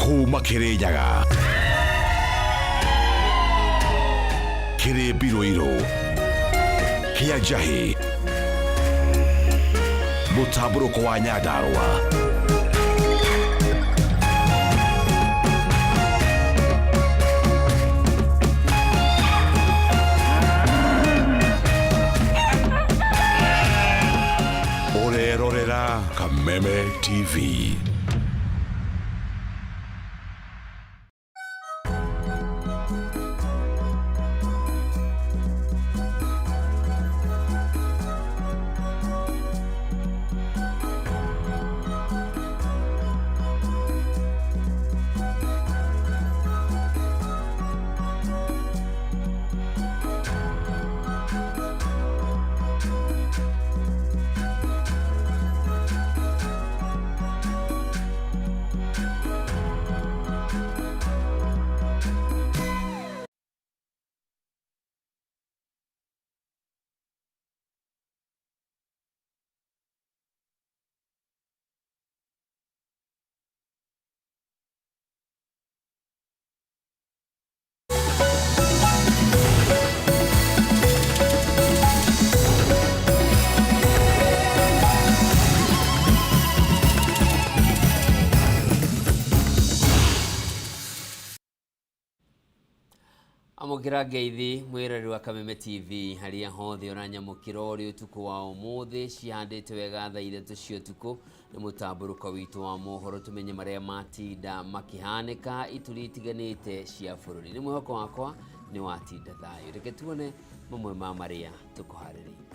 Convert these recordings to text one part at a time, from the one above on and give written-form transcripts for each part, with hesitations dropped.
Kuma Kirinyaga, Kĩrĩmbirũirũ, Kĩa Njahĩ, Mũtambũrũko wa Nyandarũa. Ũrerorera Kameme TV. Amũkĩra ngeithi mwĩroreri wa Kameme TV harĩa hothe ũranyamũkĩra ũrĩ ũtukũ wa ũmũthĩ cihandĩte wega thaa 3 cia ũtukũ nĩ mũtambũrũko witũ wa mohoro tũmenye marĩa matinda makĩhanĩka ituri itiganĩte cia bũrũri. Nĩ mwĩhoko wakwa nĩ watinda thayũ. Reke tuone mamwe ma marĩa tũkũharĩrĩirie.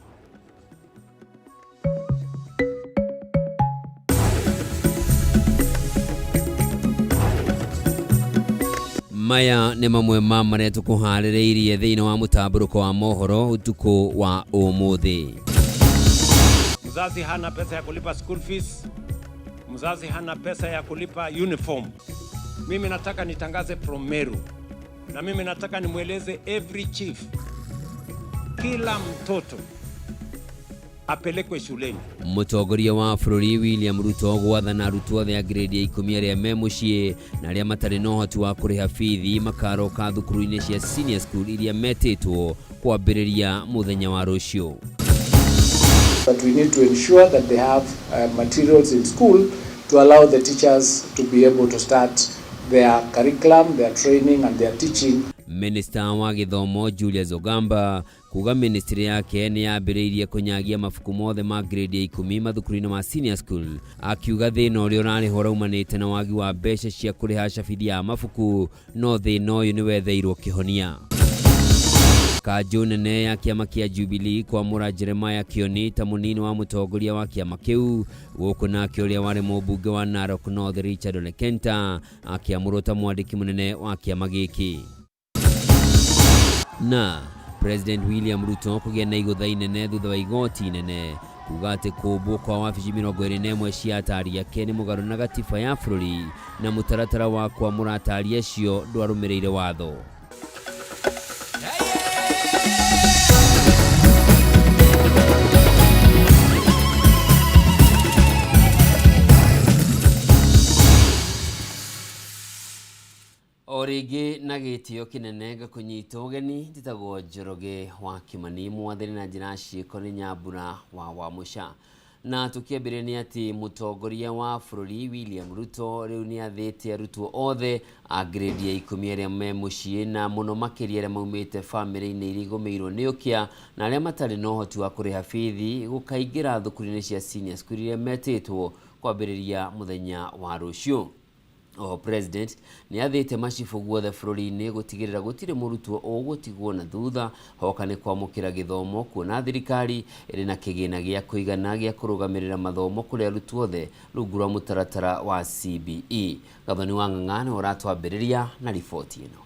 Maya nĩ mamwe ma marĩa tũkũharĩrĩirie thĩinĩ wa mũtambũrũko wa mohoro ũtukũ wa ũmũthĩ. Mzazi hana pesa ya kulipa school fees, mzazi hana pesa ya kulipa uniform. Mimi nataka nitangaze from Meru, na mimi nataka nimweleze every chief, kila mtoto apelekwe shuleni. Mũtongoria wa bũrũri William Ruto gwathana arutwo othe a grade ya 10 arĩa me mũciĩ na arĩa matarĩ na ũhoti wa kũrĩha bithi makaroka thukuru-inĩ cia senior school iria metĩtwo kwambĩrĩria mũthenya wa rũciũ. But we need to ensure that they have materials in school to allow the teachers to be able to start their curriculum, their training and their teaching. Minista wa gĩthomo Julius Ogamba kuga ministry yake nĩ yambĩrĩirie kũnyagia mabuku mothe ma grade ya 10 mathukuru-inĩ ma senior school, akiuga thĩna ũrĩa ũrarĩho ũraumanĩte na wagi wa mbeca cia kũrĩha cabithia ya mabuku, no thĩna ũyũ nĩ wetheirwo kĩhonia. Kanjũ nene ya kĩama kĩa Jubilee kwamũra Jeremiah Kioni ta mũnini wa mũtongoria wa kĩama kĩu, gũkũ nake ũrĩa warĩ mũmbunge wa Narok North Richard Ole Kenta akĩamũrwo ta mwandĩki mũnene wa kĩama gĩkĩ. Na President William Ruto kũgĩa na igũtha inene thutha wa igoti inene kuga atĩ kũmbwo kwa wabici 21 cia atari ake nĩ mũgarũ na gatiba ya bũrũri na mũtaratara wa kwamũra atari acio ndwarũmĩrĩire watho. O rĩngĩ na gĩtĩo kĩnene ngakũnyita ũgeni, njĩtagwo Njoroge wa Kĩmani, mwathani na njĩra ciĩko nĩ Nyambura wa Wamũca. Na tũkĩambĩrĩria nĩ atĩ mũtongoria wa bũrũri William Ruto rĩu nĩ athĩte arutwo othe a grade ya 10 arĩa me mũciĩ na mũno makĩria arĩa maumĩte bamĩrĩ-inĩ iria igũmĩirwo nĩ ũkĩa na arĩa matarĩ na ũhoti wa kũrĩha bithi gũkaingĩra thukuru-inĩ cia senior school iria metĩtwo kwambĩrĩria mũthenya wa rũciũ. Oho President nĩ athĩte macibũ guothe bũrũri-inĩ gũtigĩrĩra gũtirĩ mũrutwo ũgũtigwo na thutha hoka nĩ kwamũkĩra gĩthomo, kuona thirikari ĩrĩ na kĩgĩna gĩa kũigana gĩa kũrũgamĩrĩra mathomo kũrĩ arutwo othe rungu rwa mũtaratara wa CBE. Gathoni wa Ng'ang'a nĩwe ũratwambĩrĩria na riboti ĩno.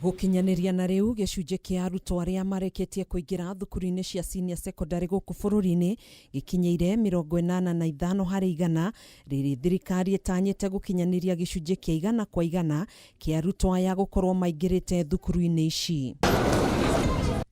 Gũkinyanĩria na rĩu gĩcunjĩ kĩa arutwo arĩa marĩkĩtie kũingĩra thukuru-inĩ cia senior secondary gũkũ bũrũri-inĩ gĩkinyĩire 85 harĩ igana, rĩrĩ thirikari ĩtanyĩte gũkinyanĩria gĩcunjĩ kĩa 100% kĩa arutwo aya gũkorwo maingĩrĩte thukuru-inĩ ici.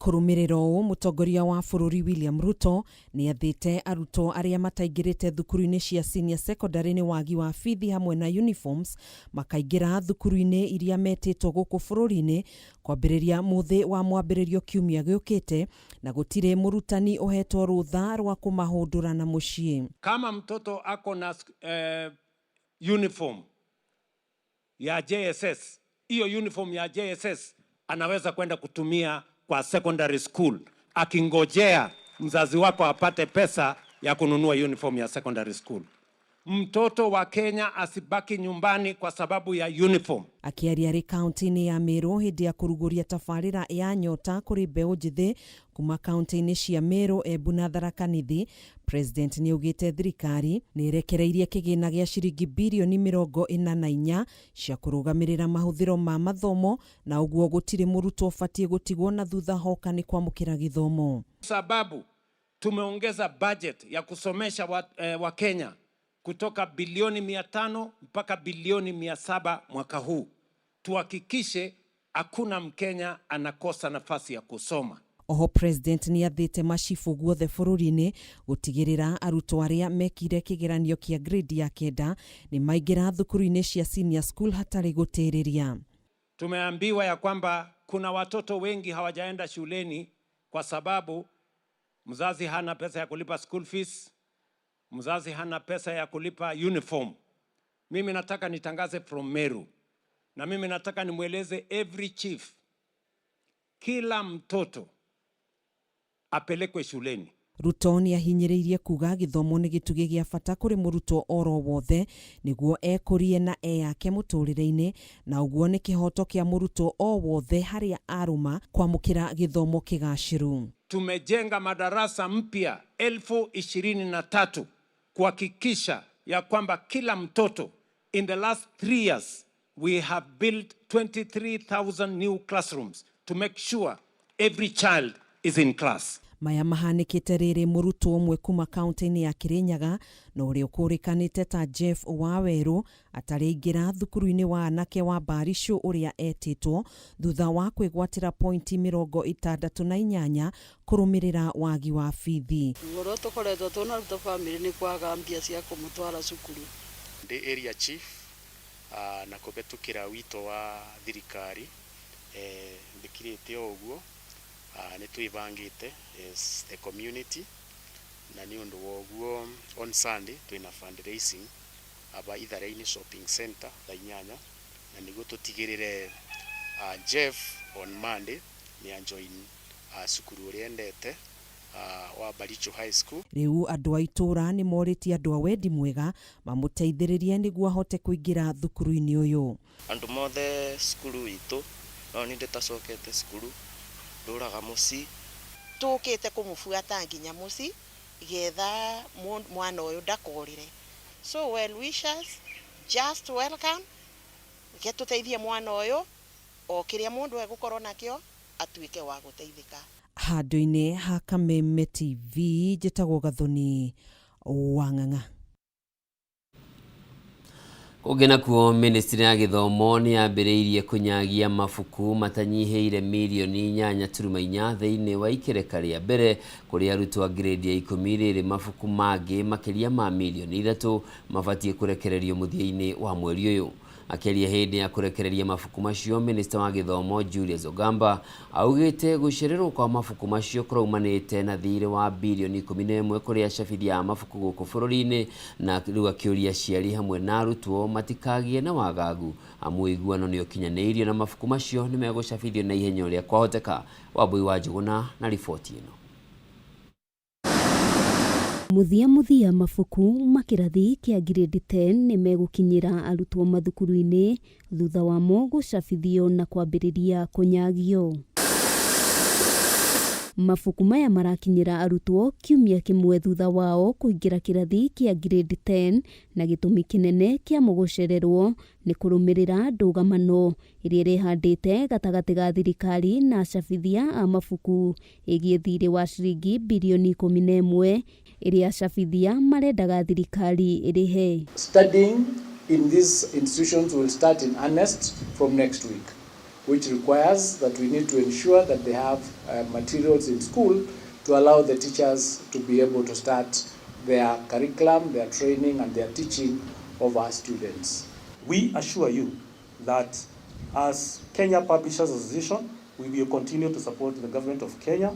Kũrũmĩrĩra ũũ, mũtongoria wa bũrũri William Ruto nĩ athĩte arutwo arĩa mataingĩrĩte thukuru-inĩ cia senior secondary nĩ wagi wa bithi hamwe na uniforms makaingĩra thukuru-inĩ iria metĩtwo gũkũ bũrũri-inĩ kwambĩrĩria mũthĩ wa mwambĩrĩrio kiumia gĩũkĩte, na gũtirĩ mũrutani ũhetwo rũtha rwa kũmahũndũra na mũciĩ. Kama mtoto ako na uniform ya JSS, hiyo uniform ya JSS anaweza kwenda kutumia kwa secondary school akingojea mzazi wako apate pesa ya kununua uniform ya secondary school. Mtoto wa Kenya asibaki nyumbani kwa sababu ya uniform. Akĩaria arĩ kaunti-inĩ ya Meru hĩndĩ ya kũrugũria tabarĩra ya Nyota kũrĩ mbeũ njĩthĩ kuma kaunti-inĩ cia Meru, Embu na Tharaka Nithi, President nĩ augĩte thirikari nĩ ĩrekereirie kĩgĩna gĩa ciringi birioni 44 cia kũrũgamĩrĩra mahũthĩro ma mathomo, na ũguo gũtirĩ mũrutwo ũbatiĩ gũtigwo na thutha hoka nĩ kwamũkĩra gĩthomo. Sababu tumeongeza budget ya kusomesha Wakenya kutoka bilioni 500 mpaka bilioni 700 mwaka huu. Tuhakikishe hakuna Mkenya anakosa nafasi ya kusoma. Oho President nĩ athĩte macibũ guothe bũrũri-inĩ gũtigĩrĩra arutwo arĩa mekire kĩgeranio kĩa grade ya 9 nĩ maingĩra thukuru-inĩ cia senior school hatarĩ gũtĩrĩria. Tumeambiwa ya kwamba kuna watoto wengi hawajaenda shuleni kwa sababu mzazi hana pesa ya kulipa school fees, mzazi hana pesa ya kulipa uniform. Mimi nataka nitangaze from Meru, na mimi nataka nimweleze every chief, kila mtoto apelekwe shuleni. Ruto nĩ ahinyĩrĩirie kuga gĩthomo nĩ gĩtugĩ gĩa bata kũrĩ mũrutwo oro wothe nĩguo ekũrie na eyake mũtũrĩre-inĩ, na ũguo nĩ kĩhoto kĩa mũrutwo o wothe harĩa arũma kwamũkĩra gĩthomo kĩgacĩru. Tumejenga madarasa mpya 23,000 kuhakikisha ya kwamba kila mtoto, in the last 3 years we have built 23,000 new classrooms to make sure every child is in class. Maya mahanĩkĩte rĩrĩ mũrutwo ũmwe kuma kaunti-inĩ ya Kirinyaga na ũrĩa ũkũrĩkanĩte ta Jeff Wawerũ atarĩingĩra thukuru-inĩ wa anake wa Barisho ũrĩa etĩtwo thutha wa kwĩgwatĩra pointi 68 kũrũmĩrĩra wagi wa bithi. Ruo rũrĩa tũkoretwo twĩnaruo bamĩrĩ nĩ kwaga mbia cia kũmũtwara cukuru. Ndĩ area chief na kũhetũkĩra wito wa thirikari ndĩkirĩte o ũguo. Nĩ twĩbangĩte as the community na nĩ ũndũ wa ũguo on Sunday twĩna fundraising aba Itharĩ-inĩ shopping center thaa 8 na nĩguo tũtigĩrĩre Jeff on Monday nĩ ajoin cukuru ũrĩa endete wa Baricho High School. Rĩu andũ a itũũra nĩ morĩtie andũ a wendi mwega mamũteithĩrĩrie nĩguo ahote kũingĩra thukuru-inĩ ũyũ. Andũ mothe cukuru itũ no niĩ ndĩtacokete cukuru ndũraga mũciĩ. Tũkĩte kũmũbuata nginya mũciĩ getha mwana ũyũ ndakorĩre. So well wishers, just welcome, ge tũteithie mwana ũyũ o kĩrĩa mũndũ egũkorwo nakĩo atuĩke wa gũteithĩka. Handũ-inĩ ha Kameme TV njĩtagwo Gathoni Wang'ang'a. Kũngĩ nakuo, ministry ya gĩthomo nĩ yambĩrĩirie kũnyagia mabuku matanyihĩire mirioni 8.4 thĩinĩ wa ikereka rĩa mbere kũrĩ arutwo a grade ya 10, rĩrĩ mabuku mangĩ makĩria ma mirioni 3 mabatiĩ kũrekererio mũthia-inĩ wa mweri ũyũ. Akĩaria hĩndĩ ya kũrekereria mabuku macio, minista wa gĩthomo Julius Ogamba augĩte gũcererwo kwa mabuku macio kũraumanĩte na thirĩ wa birioni 11 kũrĩ acabithia a mabuku gũkũ bũrũri-inĩ, na rĩu akĩũria aciari hamwe na arutwo matikagĩe na wagagu amu ũiguano nĩ ũkinyanĩirio na mabuku macio nĩ megũcabithio na ihenya ũrĩa kwahoteka. Wambui wa Njũgũna na riboti ĩno. Mũthia mũthia mabuku ma kĩrathi kĩa grade 10 nĩ megũkinyĩra arutwo mathukuru-inĩ thutha wamo gũcabithio na kwambĩrĩria kũnyagio. Mabuku maya marakinyĩra arutwo kiumia kĩmwe thutha wao kũingĩra kĩrathi kĩa grade 10, na gĩtũmi kĩnene kĩa mũgũcererwo nĩ kũrũmĩrĩra ndũgamano ĩrĩa ĩrehandĩte gatagatĩ ga thirikari na acabithia a mabuku ĩgiĩ thirĩ wa ciringi birioni 11 ĩrĩa acabithia marendaga thirikari ĩrĩhe. Studying in these institutions will start in earnest from next week. which requires that we need to ensure that they have materials in school to allow the teachers to be able to start their curriculum, their training, and their teaching of our students. We assure you that as Kenya Publishers Association, we will continue to support the government of Kenya.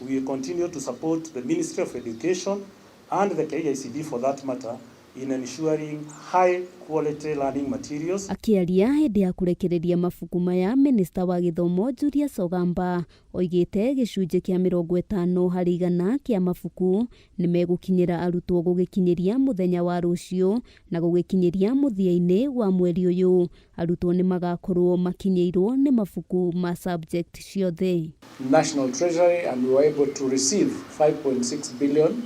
We will continue to support the Ministry of Education and the KICD for that matter in ensuring high quality learning materials. Akĩaria hĩndĩ ya kũrekereria mabuku maya, minista wa gĩthomo Julius Ogamba oigĩte gĩcunjĩ kĩa 50% kĩa mabuku nĩ megũkinyĩra arutwo gũgĩkinyĩria mũthenya wa rũciũ na gũgĩkinyĩria mũthia-inĩ wa mweri ũyũ arutwo nĩ magakorwo makinyĩirwo nĩ mabuku ma subject ciothe. National Treasury, and we were able to receive 5.6 billion,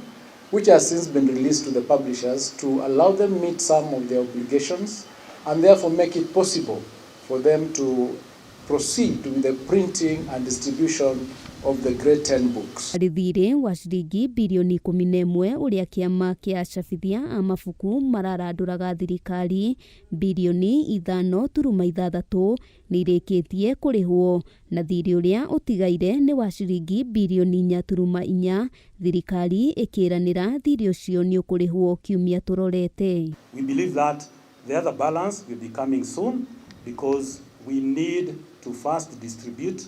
which has since been released to the publishers to allow them meet some of their obligations and therefore make it possible for them to proceed with the printing and distribution of the grade 10 books. Harĩ thirĩ wa ciringi birioni 11 ũrĩa kĩama kĩa acabithia a mabuku mararandũraga thirikari, birioni 5.6 nĩ irĩkĩtie kũrĩhwo na thirĩ ũrĩa ũtigaire nĩ wa ciringi birioni 4.4, thirikari ĩkĩranĩra thirĩ ũcio nĩ ũkũrĩhwo kiumia tũrorete. We believe that the other balance will be coming soon because we need to first distribute,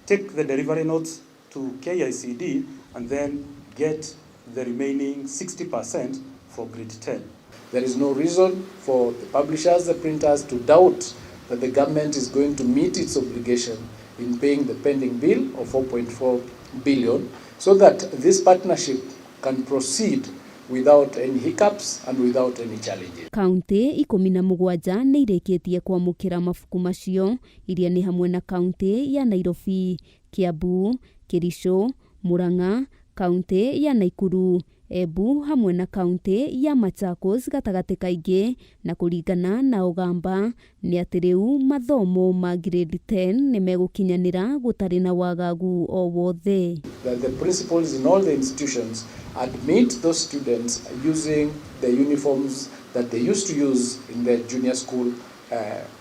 take the delivery notes to KICD, and then get the remaining 60% for grade 10. There is no reason for the publishers, the printers, to doubt that the government is going to meet its obligation in paying the pending bill of 4.4 billion so that this partnership can proceed without any hiccups and without any challenges. Kaunti 17 nĩ irĩkĩtie kwamũkĩra mabuku macio, iria nĩ hamwe na kaunti ya Nairobi, Kiambu, Kericho, Murang'a, kaunti ya Nakuru, Embu hamwe na kaunti ya Machakos gatagatĩ kaingĩ, na kũringana na Ogamba nĩ atĩ rĩu mathomo ma grade 10 nĩ megũkinyanĩra gũtarĩ na wagagu o wothe. That the principals in all the institutions admit those students using the uniforms that they used to use in their junior school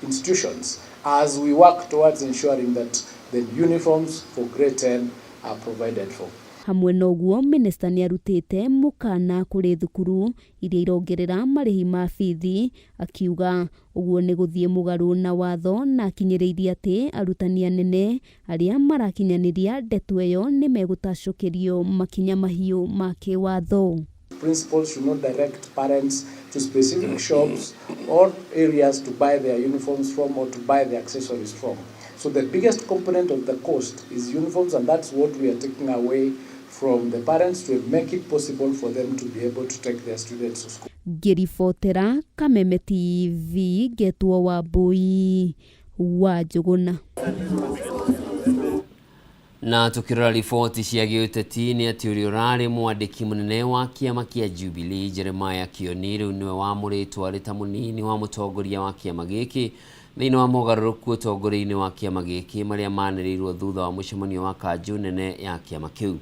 institutions as we work towards ensuring that the uniforms for grade 10 are provided for. Hamwe na ũguo, minista nĩ arutĩte mũkana kũrĩ thukuru iria irongerera marĩhi ma bithi, akiuga ũguo nĩ gũthiĩ mũgarũ na watho, na akinyĩrĩirie atĩ arutani anene arĩa marakinyanĩria ndeto ĩyo nĩ megũtacũkĩrio makinya mahiũ ma kĩwatho. Principals should not direct parents to specific shops or areas to buy their uniforms from or to buy their accessories from. So the biggest component of the cost is uniforms, and that's what we are taking away from the parents to make it possible for them to be able to take their students to school. Ngĩribotera Kameme TV ngetwo Wambui wa Njũgũna. Na tukirora riboti cia gĩũteti nĩ atĩ ũrĩa ũrarĩ mwandĩki mũnene wa kĩama kĩa Jubilee Jeremiah Kioni rĩu nĩwe wamũrĩtwo arĩ ta mũnini wa mũtongoria wa kĩama gĩkĩ thĩinĩ wa mogarũrũku ũtongoria-inĩ wa kĩama gĩkĩ marĩa manĩrĩirwo thutha wa mũcemanio wa kanjũ nene ya kĩama kĩu.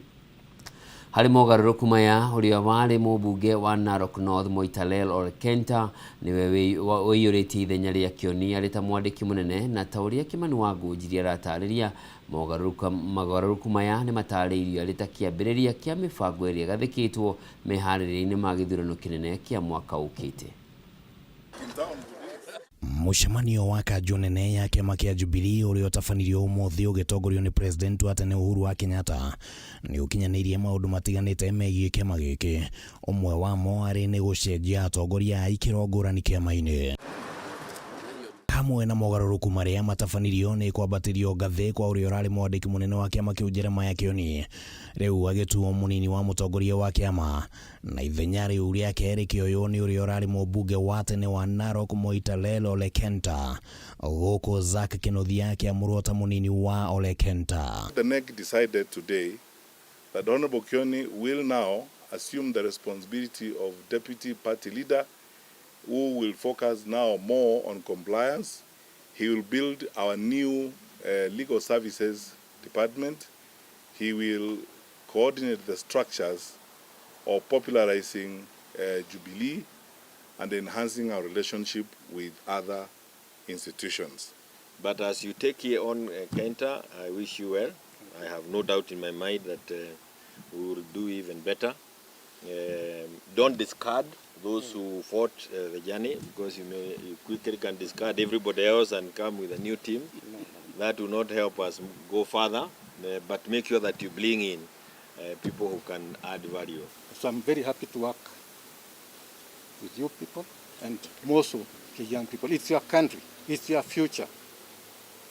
Harĩ mogarũrũku maya, ũrĩa warĩ mũmbunge wa Narok North Moitalel Ole Kenta nĩwe ũiyũrĩtie ithenya rĩa Kioni arĩ ta mwandĩki mũnene, na ta ũrĩa Kimani Wangũnjiri aratarĩria, mogarũrũku maya nĩ matarĩirio arĩ ta kĩambĩrĩria kĩa mĩbango ĩrĩa ĩgathĩkĩtwo meharĩria-inĩ ma gĩthurano kĩnene kĩa mwaka ũkĩte. Mũcemanio wa kanjũ nene ya kĩama kĩa Jubilee ũrĩa ũtabanirio ũmũthĩ ũgĩtongorio nĩ President wa tene Uhuru wa Kenyatta nĩ ũkinyanĩirie maũndũ matiganĩte megiĩ kĩama gĩkĩ, ũmwe wamo arĩ nĩ gũcenjia atongoria a ikĩro ngũrani kĩama-inĩ. Hamwe na mogarũrũku marĩa matabanirio nĩ kwambatĩrio ngathĩ kwa ũrĩa ũrarĩ mwandĩki mũnene wa kĩama kĩu Jeremiah Kioni, rĩu agĩtuo mũnini wa mũtongoria wa kĩama, na ithenya rĩu rĩake rĩkĩoywo nĩ ũrĩa ũrarĩ mũmbunge wa tene wa Narok Moitalel Ole Kenta, gũkũ Zack Kinuthia akĩamũrwo ta mũnini wa Ole Kenta. The NEC decided today that Honorable Kioni will now assume the responsibility of deputy party leader, who will focus now more on compliance. He will build our new legal services department. He will coordinate the structures of popularizing Jubilee and enhancing our relationship with other institutions. But as you take here on Kenta, I wish you well. I have no doubt in my mind that we will do even better. Don't discard those who fought the journey, because you quickly can discard everybody else and come with a new team. That will not help us go further, but make sure that you bring in people who can add value. So I'm very happy to work with you people, and more so the young people. It's your country, it's your future,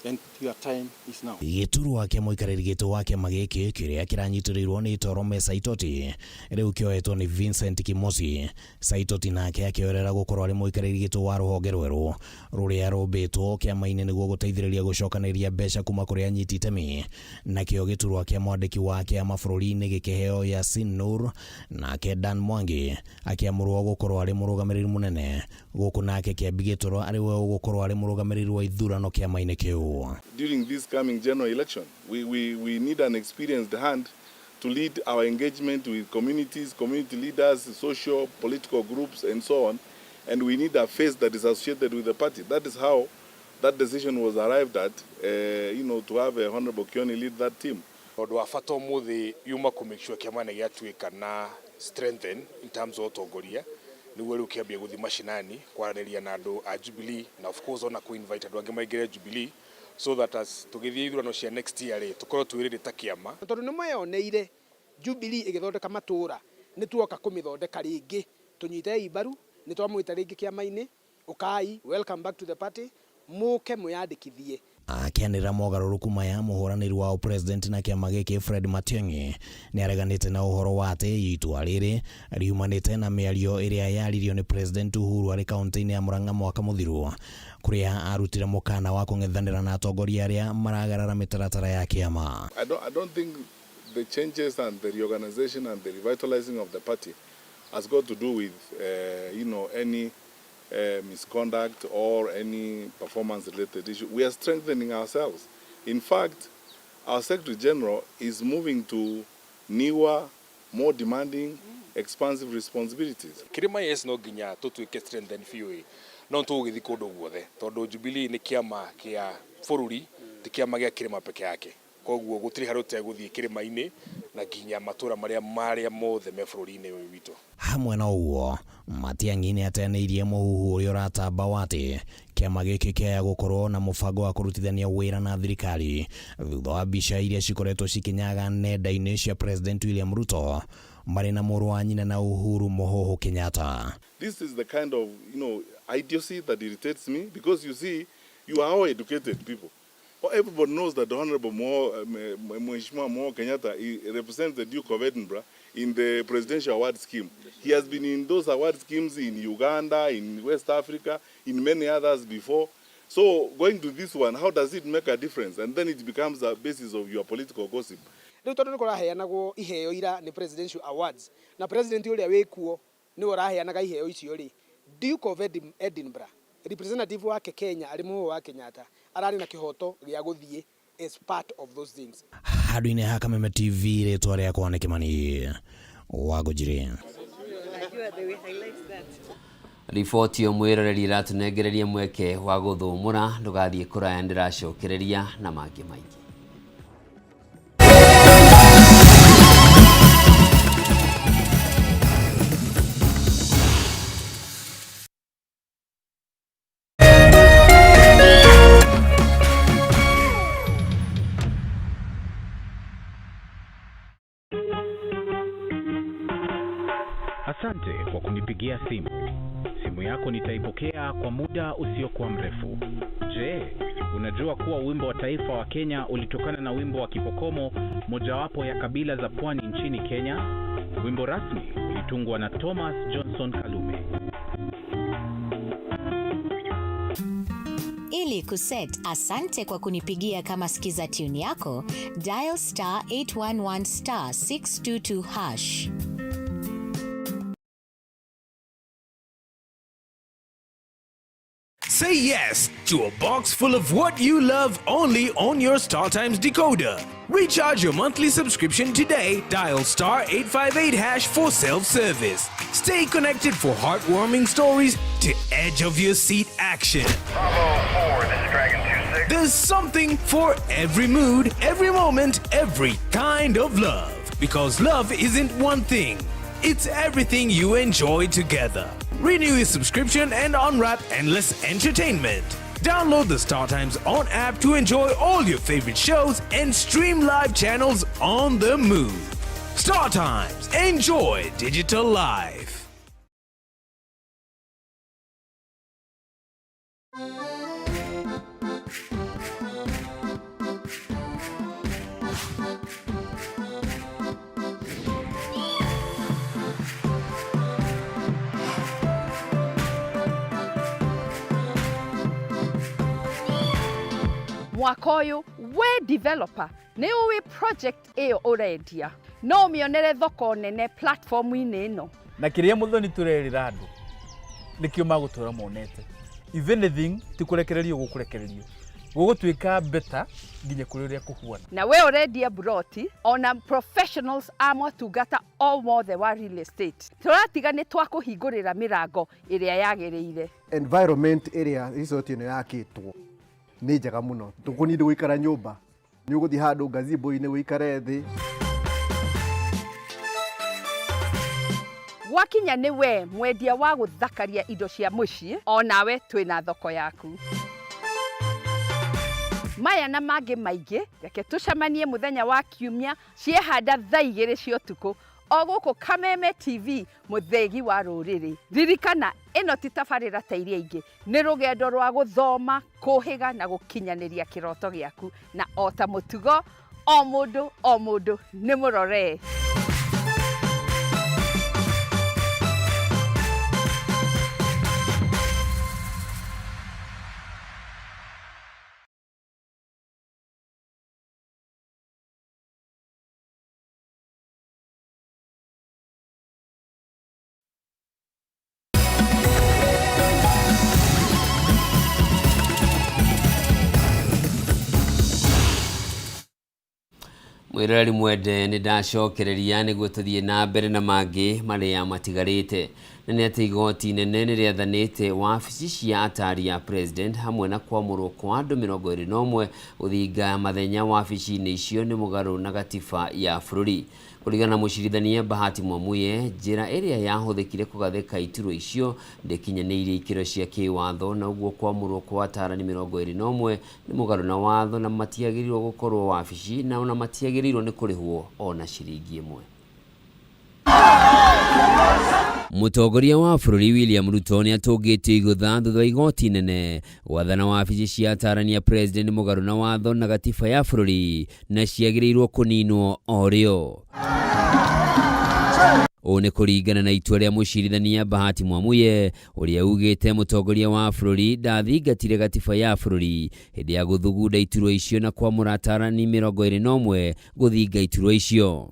and your time is now. Gĩturwa kĩa mũikarĩri gĩtĩ wa kĩama gĩkĩ kĩrĩa kĩranyitĩrĩirwo nĩ Torome Saitoti rĩu kĩoetwo nĩ Vincent Kimosi. Saitoti nake akĩoerera gũkorwo arĩ mũikarĩri gĩtĩ wa rũhonge rwerũ rũrĩa rũmbĩtwo kĩama-inĩ nĩguo gũteithĩrĩria gũcokanĩrĩria mbeca kuma kũrĩ anyiti itemi. Nakĩo gĩturwa kĩa mwandĩki wa kĩama bũrũri-inĩ gĩkĩheo Yasin Nur, nake Dan Mwangi akĩamũrwo gũkorwo arĩ mũrũgamĩrĩri mũnene, gũkũ nake Kĩambi Gĩtũro arĩ we ũgũkorwo arĩ mũrũgamĩrĩri wa ithurano kĩama-inĩ kĩu. During this coming general election, we need an experienced hand to lead our engagement with communities, community leaders, social, political groups, and so on. And we need a face that is associated with the party. That is how that decision was arrived at, to have a Honorable Kioni lead that team. Ũndũ wa bata ũmũthĩ yuma kũ make sure kĩama nĩ gĩatuĩka na strengthen in terms of ũtongoria, nĩguo rĩu kĩambia gũthiĩ macinani kwaranĩria na andũ a Jubilee, na of course ona kũ invite andũ angĩ maingĩre Jubilee, so that as tũgĩthiĩ ithurano cia next year rĩ, tũkorwo twĩrĩrĩ ta kĩama. Tondũ nĩ mweyoneire Jubilee ĩgĩthondeka matũra, nĩ tuoka kũmĩthondeka rĩngĩ, tũnyitei mbaru, nĩ twamwĩta rĩngĩ kĩama-inĩ, ũkai, welcome back to the party, mũke mwĩyandĩkithie. Akĩanĩrĩra mogarũrũku maya, mũhũranĩri wa president na kĩama gĩkĩ Fred Matiang'i nĩ areganĩte na ũhoro wa atĩ itua rĩrĩ riumanĩte na mĩario ĩrĩa yaririo nĩ President Uhuru arĩ kaunti-inĩ ya Murang'a mwaka mũthiru, kũrĩa arutire mũkana wa kũng'ethanĩra na atongoria arĩa maragarara mĩtaratara ya kĩama. I don't think the changes and the reorganization and the revitalizing of the party has got to do with any misconduct or any performance-related issue. We are strengthening ourselves. In fact, our Secretary General is moving to newer, more demanding, expansive responsibilities. Kirima, yes, no nginya tũtuĩke strengthen biũ, no tũgũgĩthiĩ kũndũ guothe, tondũ Jubilee nĩ kĩama kĩa bũrũri, ti kĩama gĩa kĩrĩma peke yake. Koguo gũtirĩ harĩa ũtegũthiĩ kĩrĩma-inĩ na nginya matũra marĩa mothe me bũrũri-inĩ ũyũ witũ. Hamwe na ũguo, Matiang'i nĩ ateanĩirie mũhuhu ũrĩa ũratamba wa atĩ kĩama gĩkĩ kĩaya gũkorwo na mũbango wa kũrutithania wĩra na thirikari thutha wa mbica iria cikoretwo cikĩnyaga nenda-inĩ cia President William Ruto marĩ na mũrũ wa nyina na Uhuru Mũhũhũ Kenyatta. This is the kind of idiocy that irritates me, because you see, you are all educated people. Well, everybody knows that the Honorable Mheshimiwa Mo Kenyatta, he represents the Duke of Edinburgh in the presidential award scheme. He has been in those award schemes in Uganda, in West Africa, in many others before. So going to this one, how does it make a difference? And then it becomes a basis of your political gossip. Rĩu tondũ nĩ kũraheanagwo iheo ira nĩ presidential awards, na president ũrĩa wĩkuo nĩwe ũraheanaga iheo icio rĩ, Duke of Edinburgh representative wake Kenya arĩ Mũhũhũ wa Kenyatta ararĩ na kĩhoto gĩa gũthiĩ as part of those things. Handũ-inĩ ha Kameme TV, rĩtwa rĩakwa nĩ Kĩmani Wangũnjiri. Riboti ĩyo mwĩroreri ĩratũnengereria mweke wa gũthũmũra, ndũgathiĩ kũraya, ndĩracokereria na mangĩ maingĩ. Asante kwa kunipigia simu. Simu yako nitaipokea kwa muda usiokuwa mrefu. Je, unajua kuwa wimbo wa taifa wa Kenya ulitokana na wimbo wa Kipokomo, mojawapo ya kabila za pwani nchini Kenya? Wimbo rasmi ulitungwa na Thomas Johnson Kalume. Ili kuset asante kwa kunipigia kama skiza tune yako, dial star 811 star 622 hash. Say yes to a box full of what you love only on your StarTimes decoder. Recharge your monthly subscription today. Dial star 858 hash for self-service. Stay connected for heartwarming stories to edge of your seat action. Bravo 4, this is Dragon 26. There's something for every mood, every moment, every kind of love. Because love isn't one thing, it's everything you enjoy together. Renew your subscription and unwrap endless entertainment. Download the StarTimes On app to enjoy all your favorite shows and stream live channels on the move. StarTimes, enjoy digital life. Mwaka ũyũ we developer nĩ ũĩ project ĩyo ũrendia no ũmĩonere thoko nene platform-inĩ ĩno. Na kĩrĩa Mũthoni tũrerĩra andũ nĩkĩo magũtũra monete. If anything ti kũrekererio gũkũrekererio, gũgũtuĩka better nginya kũrĩ ũrĩa kũhuana. Na we ũrendia mburoti ona professionals a motungata o mothe wa real estate tũratiga nĩ twakũhingũrĩra mĩrango ĩrĩa yagĩrĩire. Environment ĩrĩa resort ĩno yakĩtwo nĩ njega mũno, ndũkũnindi gũikara nyũmba, nĩ ũgũthiĩ handũ gazebo-inĩ ũikare thĩ. Gwakinya nĩ we mwendia wa gũthakaria indo cia mũciĩ, o nawe twĩna thoko yaku. Maya na mangĩ maingĩ, reke tũcemanie mũthenya wa Kiumia ciehanda thaa 2 cia ũtukũ o gũkũ Kameme TV, mũthĩgi wa rũrĩrĩ. Ririkana, ĩno ti tabarĩra ta iria ingĩ, nĩ rũgendo rwa gũthoma, kũhĩga na gũkinyanĩria kĩroto gĩaku. Na o ta mũtugo, o mũndũ o mũndũ nĩ mũrore. Mwĩroreri mwende, nĩ ndacokereria nĩguo tũthiĩ na mbere na mangĩ marĩa matigarĩte. Na nĩ atĩ igoti inene nĩ rĩathanĩte wabici cia atari a president hamwe na kwamũrwo kwa andũ 21 gũthinga mathenya wabici-inĩ icio nĩ mũgarũ na gatiba ya bũrũri. Kũringana na mũcirithania Bahati Mwamuye, njĩra ĩrĩa yahũthĩkire kũgathĩka iturwa icio ndĩkinyanĩirie ikĩro cia kĩwatho, na ũguo kwamũrwo kwa atarani 21 nĩ mũgarũ na watho na matiagĩrĩirwo gũkorwo wabici na ona matiagĩrĩirwo nĩ kũrĩhwo ona ciringi ĩmwe. Mũtongoria wa bũrũri William Ruto nĩ atũngĩtio igũtha thutha wa igoti inene gwathana wabici cia atarani a president mũgarũ na watho na gatiba ya bũrũri na ciagĩrĩirwo kũninwo o rĩo. Ũũ nĩ kũringana na itua rĩa mũcirithania Bahati Mwamuye ũrĩa ugĩte mũtongoria wa bũrũri ndathingatire gatiba ya bũrũri hĩndĩ ya gũthugunda iturwa icio na kwamũra atarani 21 gũthinga iturwa icio.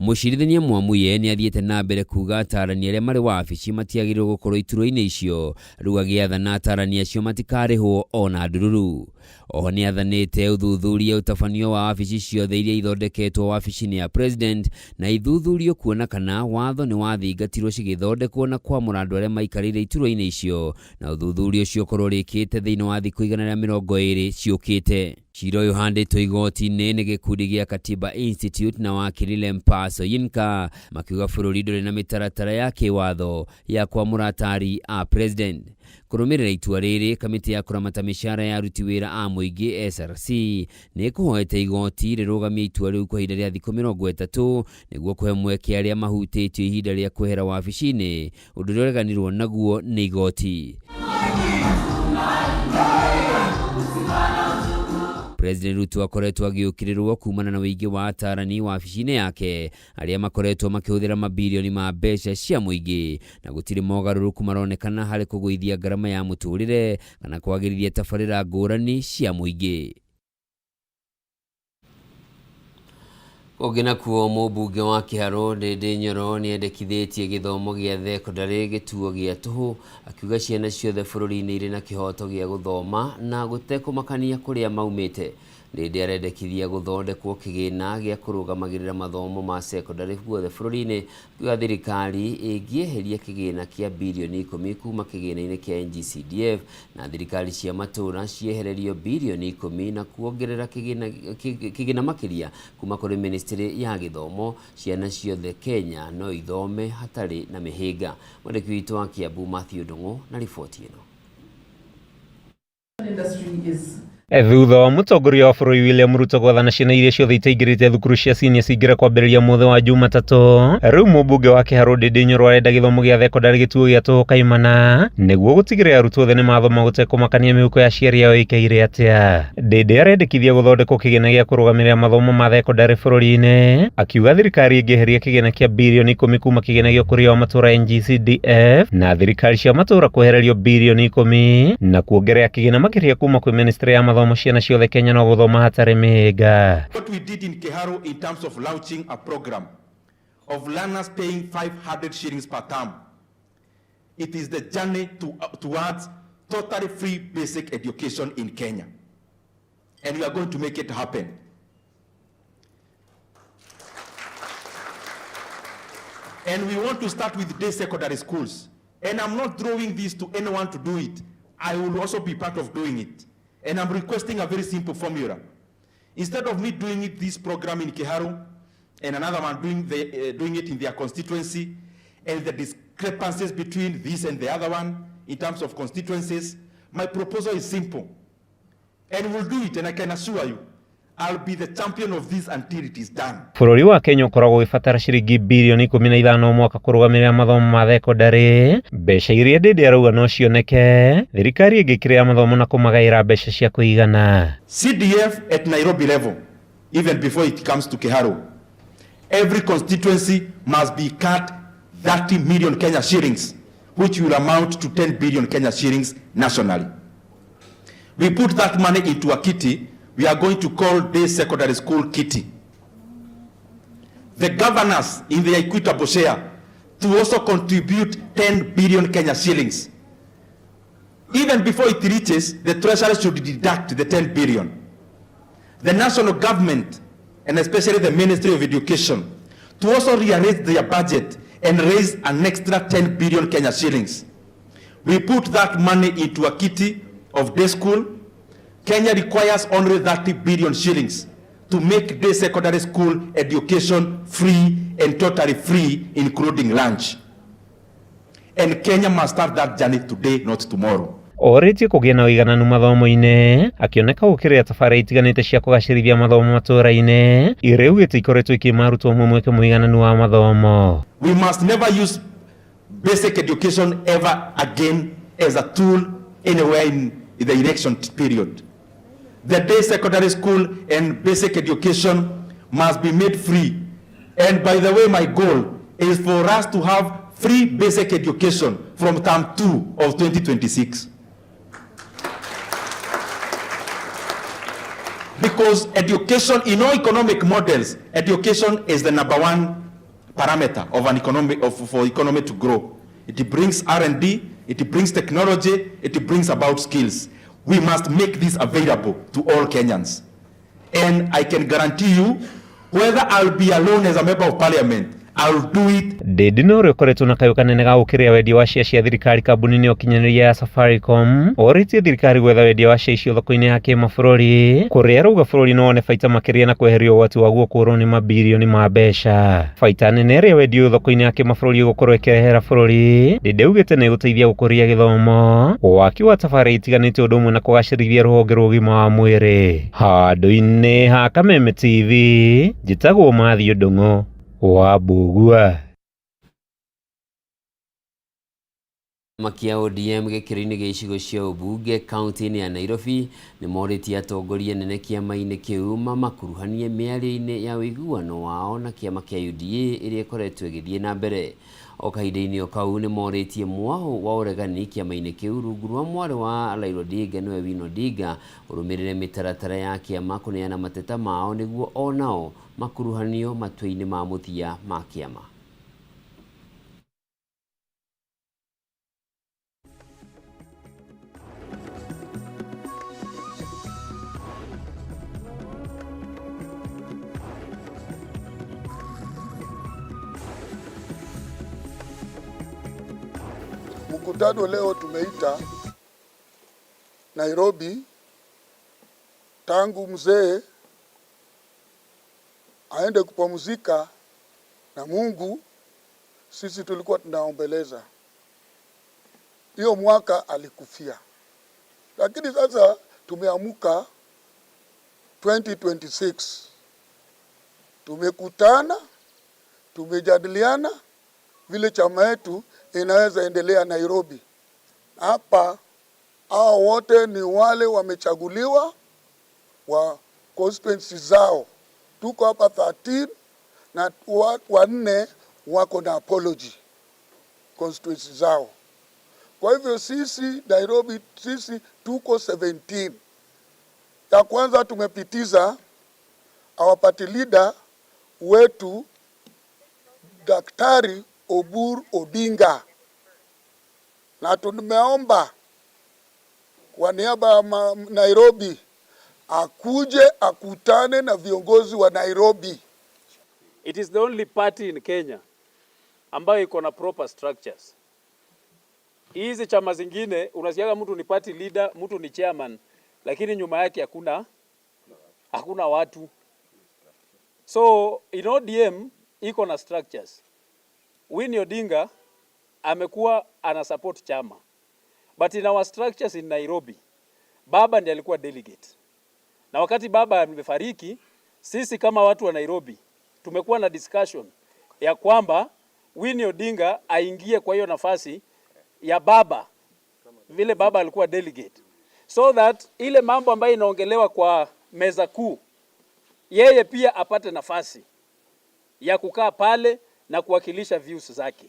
Mũcirithania Mwamuye nĩ athiĩte na mbere kuga atarani arĩa marĩ wabici matiagĩrĩirwo gũkorwo iturwa-inĩ icio, rĩu agĩathana atarani acio matikarĩhwo ona ndururu. Oho nĩ athanĩte ũthuthuria ũtabanio wa wabici ciothe iria ithondeketwo wabici-inĩ ya president na ithuthurio kuona kana watho nĩ wathingatirwo cigĩthondekwo na kwamũra andũ arĩa maikarĩire iturwa-inĩ icio, na ũthuthuria ũcio ũkorwo ũrĩkĩte thĩinĩ wa thikũ 120 ciũkĩte. Cira ũyũ ũhandĩtwo igoti-inĩ nĩ gĩkundi gĩa Katiba Institute na wakiri Lempaa Soyinka makiuga bũrũri ndũrĩ na mĩtaratara ya kĩwatho ya kwamũra atari a president. Kũrũmĩrĩra itua rĩrĩ, kamĩtĩ ya kũramata mĩcara ya aruti wĩra a mũingĩ SRC nĩ ĩkũhoete igoti rĩrũgamie itua rĩu kwa ihinda rĩa thikũ 30 nĩguo kũhe mweke arĩa mahutĩtio ihinda rĩa kwehera wabici-inĩ, ũndũ ũrĩa ũreganirwo naguo nĩ igoti. President Ruto akoretwo agĩũkĩrĩrwo kumana na ũingĩ wa atarani wabici-inĩ yake arĩa makoretwo makĩhũthĩra mabirioni ma mbeca cia mũingĩ, na gũtirĩ mogarũrũku maronekana harĩ kũgũithia ngarama ya mũtũrĩre kana kwagĩrithia tabarĩra ngũrani cia mũingĩ. Kũngĩ nakuo, mũmbunge wa Kĩharũ Ndĩndĩ Nyoro nĩendekithĩtie gĩthomo gĩa thekondarĩ gĩtuo gĩa tũhũ, akiuga ciana ciothe bũrũri-inĩ irĩ na kĩhoto gĩa gũthoma na gũtekũmakania kũrĩa maumĩte. Ndindi arendekithia gũthondekwo kĩgĩna gĩa kũrũgamagĩrĩra mathomo ma cekondarĩ guothe bũrũri-inĩ, akiuga thirikari ĩngĩeheria kĩgĩna kĩa birioni 10 kuma kĩgĩna-inĩ kĩa NGCDF na thirikari cia matũũra ciehererio birioni 10 na kuongerera kĩgĩna makĩria kuma kũrĩ ministry ya gĩthomo, ciana ciothe Kenya no ithome hatarĩ na mĩhĩnga. Mwandĩki witũ wa Kiambu Mathew Ndung'u na riboti ĩno. Thutha wa mũtongoria wa bũrũri William Ruto gwathana ciana iria ciothe itaingĩrĩte thukuru cia senior cingĩre kwambĩrĩria mũthĩ wa Jumatatũ, rĩu mũmbunge wa Kĩharũ Ndindi Nyoro arenda gĩthomo gĩa thekondarĩ gĩtuo gĩa tũhũ kaimana nĩguo gũtigĩrĩra arutwo othe nĩmathoma gũtekũmakania mĩhuko ya aciari ao ĩikaire atĩa. Ndindi arendekithia gũthondekwo kĩgĩna gĩa kũrũgamĩrĩra mathomo ma thekondarĩ bũrũri-inĩ, akiuga thirikari ĩngĩeheria kĩgĩna kĩa birioni 10 kuma kĩgĩna gĩa ũkũria wa matũũra NGCDF na thirikari cia matũũra kwehererio birioni 10 na kuongerera kĩgĩna makĩria kuma kwĩ ministry ya mathomo ciana ciothe Kenya no gũthoma hatarĩ mĩhĩnga. What we did in Kiharu in terms of launching a program of learners paying 500 shillings per term, it is the journey towards totally free basic education in Kenya. And we are going to make it happen. And we want to start with day secondary schools. And I'm not throwing this to anyone to do it. I will also be part of doing it. And I'm requesting a very simple formula. Instead of me doing it, this program in Kiharu, and another one doing it in their constituency, and the discrepancies between this and the other one in terms of constituencies, my proposal is simple. And we'll do it, and I can assure you, I'll be the champion of this until it is done. Bũrũri wa Kenya ũkoragwo ũgĩbatara ciringi birioni 15 o mwaka kũrũgamĩrĩra mathomo ma thekondarĩ, mbeca iria Ndindi arauga no cioneke thirikari ĩngĩkĩrĩra mathomo na kũmagaĩra mbeca cia kũigana. CDF at Nairobi level, even before it comes to Kiharu, every constituency must be cut 30 million Kenya shillings, which will amount to 10 billion Kenya shillings nationally. We put that money into a kitty we are going to call day secondary school kitty. The governors in their equitable share to also contribute 10 billion Kenya shillings. Even before it reaches, the treasury should deduct the 10 billion. The national government, and especially the Ministry of Education, to also rearrange their budget and raise an extra 10 billion Kenya shillings. We put that money into a kitty of day school. Kenya requires only 30 billion shillings to make day secondary school education free and totally free, including lunch. And Kenya must start that journey today, not tomorrow. Orĩtie kũgĩa na ũigananu mathomo-inĩ, akĩoneka gũkĩrĩra tabarĩra itiganĩte cia kũgacĩrithia mathomo matũũra-inĩ iria augĩte ikoretwo ikĩima arutwo amwe mweke mũigananu wa mathomo. We must never use basic education ever again as a tool anywhere in the election period. The day secondary school and basic education must be made free. And by the way, my goal is for us to have free basic education from term 2 of 2026. Because education, in all economic models, education is the number one parameter of an economic, for economy to grow. It brings R&D, it brings technology, it brings about skills. We must make this available to all Kenyans. And I can guarantee you, whether I'll be alone as a member of parliament, I'll do it. Ndindi nĩ ũrĩa ũkoretwo na kayũ kanene ga gũkĩrĩra wendia wa share cia thirikari kambuni-inĩ ya ũkinyanĩria ya Safaricom, orĩtie thirikari gwetha wendia wa share icio thoko-inĩ ya kĩmabũrũri, kũrĩa arauga bũrũri no wone baita makĩria na kweheria ũgwati waguo kũũrwo nĩ mabirioni ma mbeca. Baita nene ĩrĩa wendia ũyũ thoko-inĩ ya kĩmabũrũri ũgũkorwo ĩkĩrehera bũrũri, Ndindi augĩte nĩ ĩgũteithia gũkũria gĩthomo, waki wa tabarĩra itiganĩte ũndũ ũmwe na kũgacĩrithia rũhonge rwa ũgima wa mwĩrĩ. Handũ-inĩ ha Kameme TV, njĩtagwo Mathew Ndung'u wa Mbugua. Kĩama kĩa ODM gĩkĩro-inĩ gĩa icigo cia ũmbunge kaunti-inĩ ya Nairobi nĩmorĩtie atongoria anene kĩama-inĩ kĩu mamakuruhanie mĩario-inĩ ya ũiguano wao na kĩama kĩa UDA ĩrĩa ĩkoretwo ĩgĩthiĩ na mbere. O kahinda-inĩ o kau nĩmorĩtie mwahũ wa ũregani kĩama-inĩ kĩu rungu rwa mwarĩ wa Raila Odinga nĩwe Winnie Odinga ũrũmĩrĩre mĩtaratara ya kĩama kũneana mateta mao nĩguo onao makuruhanio matua-inĩ ma mũthia ma kĩama. Mkutano leo tumeita Nairobi tangu mzee aende kupumzika na Mungu, sisi tulikuwa tunaombeleza hiyo mwaka alikufia, lakini sasa tumeamuka 2026 tumekutana, tumejadiliana vile chama yetu inaweza endelea Nairobi. Hapa hao wote ni wale wamechaguliwa wa constituency zao. Tuko hapa 13 na wanne wako na apology constituency zao. Kwa hivyo sisi Nairobi, sisi tuko 17. Ya kwanza tumepitiza our party leader wetu Daktari Oburu Odinga, na tumeomba kwa niaba ya Nairobi akuje akutane na viongozi wa Nairobi. It is the only party in Kenya ambayo iko na proper structures. Hizi chama zingine unasikiaga mtu ni party leader, mtu ni chairman, lakini nyuma yake hakuna watu. So in ODM iko na structures. Winnie Odinga amekuwa ana support chama, but in our structures in Nairobi, baba ndiye alikuwa delegate, na wakati baba amefariki, sisi kama watu wa Nairobi tumekuwa na discussion ya kwamba Winnie Odinga aingie kwa hiyo nafasi ya baba vile baba alikuwa delegate, so that ile mambo ambayo inaongelewa kwa meza kuu yeye pia apate nafasi ya kukaa pale na kuwakilisha views zake.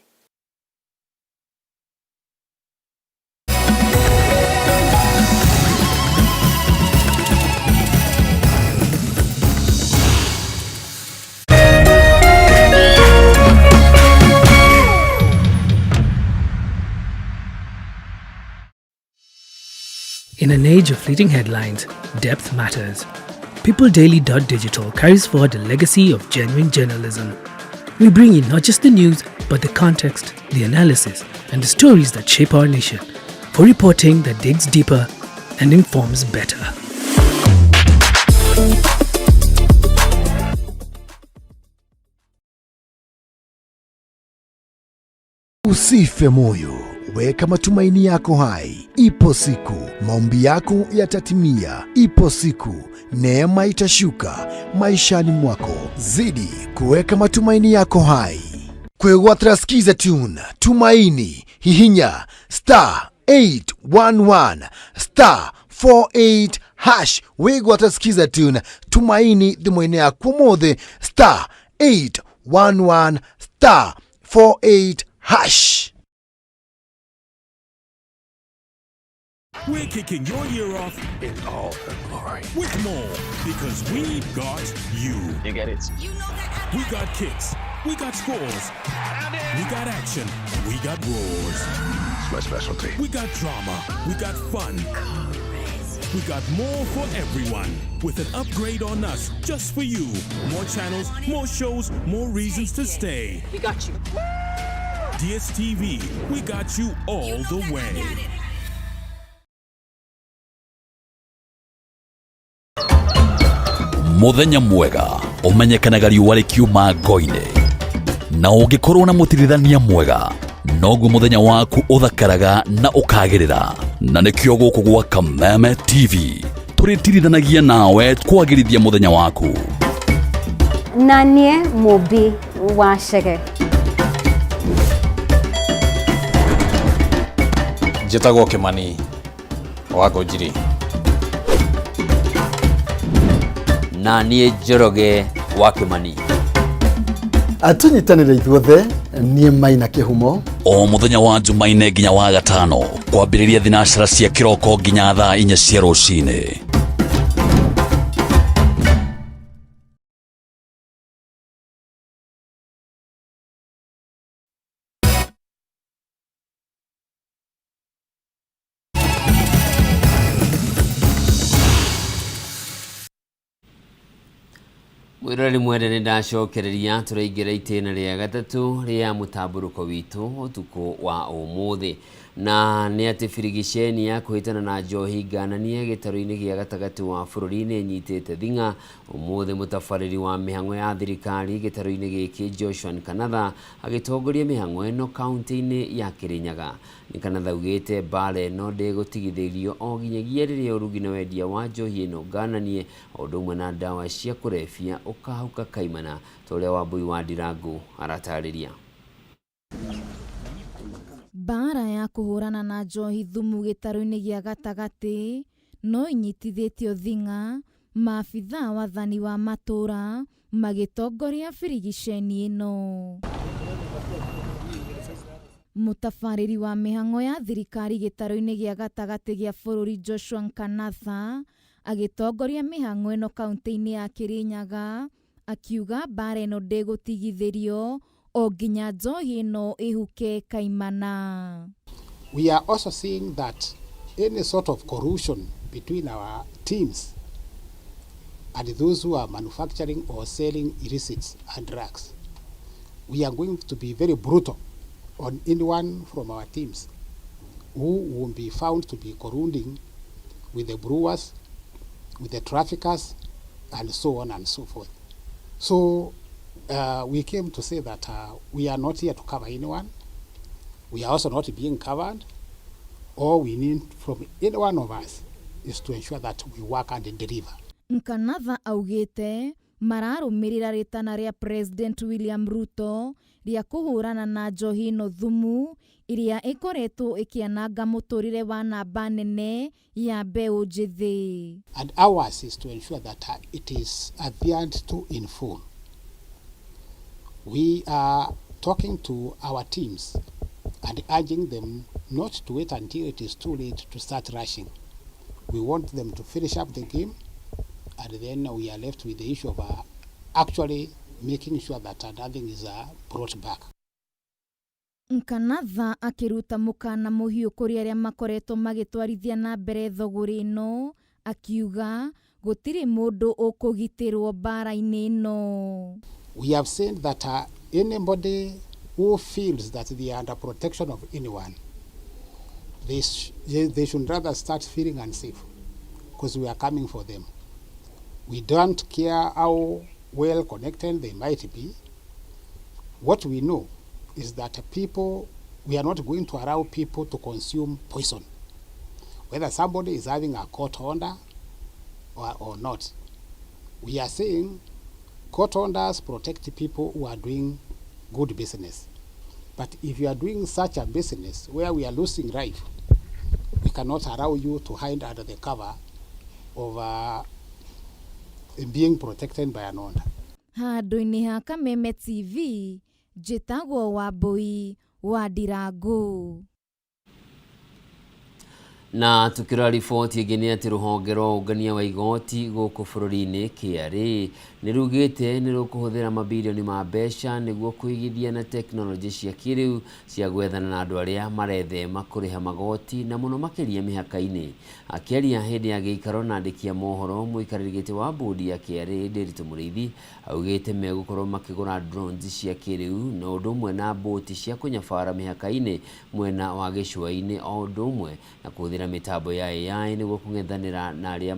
In an age of fleeting headlines, depth matters. PeopleDaily.digital carries forward the legacy of genuine journalism. We bring you not just the news, but the context, the analysis, and the stories that shape our nation, for reporting that digs deeper and informs better. Usife moyo, weka matumaini yako hai. Ipo siku maombi yako yatatimia. Ipo siku neema itashuka maishani mwako. Zidi kuweka matumaini yako hai. Kwegwatira Skiza Tune, Tumaini, hihinya star 811 star 48 hash. Wigwatira Skiza Tune, Tumaini thimũ-inĩ yaku ũmũthĩ star 811 star 48 hash. We're kicking your year off in all her glory with more, because we got you. You get it. We got kicks. We got scores. We got action. We got roars. It's my specialty. We got drama. We got fun. We got more for everyone. With an upgrade on us just for you. More channels, more shows, more reasons to stay. We got you. DSTV, we got you all the way. Muthenya mwega umenyekanaga riũa rĩkiuma ngo-inĩ, na ũngĩkorwo na mũtirithania mwega noguo mũthenya waku ũthakaraga na ũkagĩrĩra. Na nĩkĩo gũkũ gwa Kameme TV tũrĩtirithanagia nawe kwagĩrithia mũthenya waku. Na niĩ Mũmbi wa Chege. Njĩtagwo Kĩmani wa Ngũnjiri. Na niĩ Njoroge wa Kĩmani. Tũnyitanĩre ithuothe, niĩ Maina Kĩhumo. O mũthenya wa Jumaine nginya wa gatano kwambĩrĩria thinacara cia kĩroko nginya thaa 4 cia rũcinĩ. Mwĩroreri mwende, nĩ ndacokereria. Tũraingĩra itĩna rĩa gatatũ rĩa mũtambũrũko witũ ũtukũ wa ũmũthĩ, na nĩ atĩ birigiceni ya kũhĩtana na njohi ngananie gĩtarũ-inĩ gĩa gatagatĩ wa bũrũri nĩ ĩnyitĩte thing'a. Ũmũthĩ mũtabarĩri wa mĩhang'o ya thirikari gĩtarũ-inĩ gĩkĩ, Joshua Nkanatha, agĩtongoria mĩhang'o ĩno kaunti-inĩ ya Kĩrĩnyaga. Nkanatha augĩte mbara ĩno ndĩgũtigithĩrio o nginyagia rĩrĩa ũrugi na wendia wa njohi ĩno ngananie o ũndũ ũmwe na ndawa cia kũrebia ũkahuka kaimana, ta ũrĩa Wambui wa Ndirangu aratarĩria. Mbara ya kũhũrana na njohi thumu gĩtarũ-inĩ gĩa gatagatĩ no inyitithĩtio thing'a, maabithaa wathani wa matũra magĩtongoria birigiceni ĩno. Mũtabarĩri wa mĩhang'o ya thirikari gĩtarũ-inĩ gĩa gatagatĩ gĩa bũrũri, Joshua Nkanatha, agĩtongoria mĩhang'o ĩno kaunti-inĩ ya Kĩrĩnyaga, akiuga mbara ĩno ndĩgũtigithĩrio o nginya njohi ĩno ĩhuke kaimana. We are also seeing that any sort of collusion between our teams and those who are manufacturing or selling illicits and drugs, we are going to be very brutal on anyone from our teams who will be found to be colluding with the brewers, with the traffickers, and so on and so forth. So we came to say that we are not here to cover anyone. We are also not being covered. All we need from any one of us is to ensure that we work and deliver. Nkanatha augĩte mararũmĩrĩra rĩtana rĩa President William Ruto rĩa kũhũrana na njohi ĩno thumu ĩrĩa ĩkoretwo ĩkĩananga mũtũrĩre wa namba nene ya mbeũ njĩthĩ. And ours is to ensure that it is adhered to in full. We are talking to our teams and urging them not to wait until it is too late to start rushing. We want them to finish up the game, and then we are left with the issue of actually making sure that nothing is brought back. Nkanatha akĩruta mũkana mũhiũ kũrĩ arĩa makoretwo magĩtwarithia na mbere thũgũrĩ ĩno, akiuga gũtirĩ mũndũ ũkũgitĩrwo mbara-inĩ ĩno. We have seen that anybody who feels that they are under protection of anyone, they should rather start feeling unsafe because we are coming for them. We don't care how well connected they might be. What we know is that people, we are not going to allow people to consume poison. Whether somebody is having a court order or not. We are saying court orders protect people who are doing good business. But if you are doing such a business where we are losing life, we cannot allow you to hide under the cover of being protected by an order. Handũ-inĩ ha Kameme TV, njĩtagwo Wambui wa Ndirangu. Na tukĩrora riboti ĩngĩ nĩ atĩ rũhonge rwa ũngania wa igoti gũkũ bũrũri-inĩ KRA nĩ rugĩte nĩ rũkũhũthĩra mabirioni ma mbeca nĩguo kũigithia na tekinoronjĩ cia kĩrĩu cia gwethana na andũ arĩa marethema kũrĩha magoti na mũno makĩria mĩhaka-inĩ. Akĩaria hĩndĩ ya gĩikaro na andĩki a mohoro, mũikarĩri gĩtĩ wa bodi ya KRA Ndiritu Mũrĩithi augĩte megũkorwo makĩgũra drones cia kĩrĩu na ũndũ ũmwe na boti cia kũnyabara mĩhaka-inĩ mwena wa gĩcũa-inĩ, o ũndũ ũmwe na kũhũthĩra mĩtambo ya AI nĩguo kũng'ethanĩra na arĩa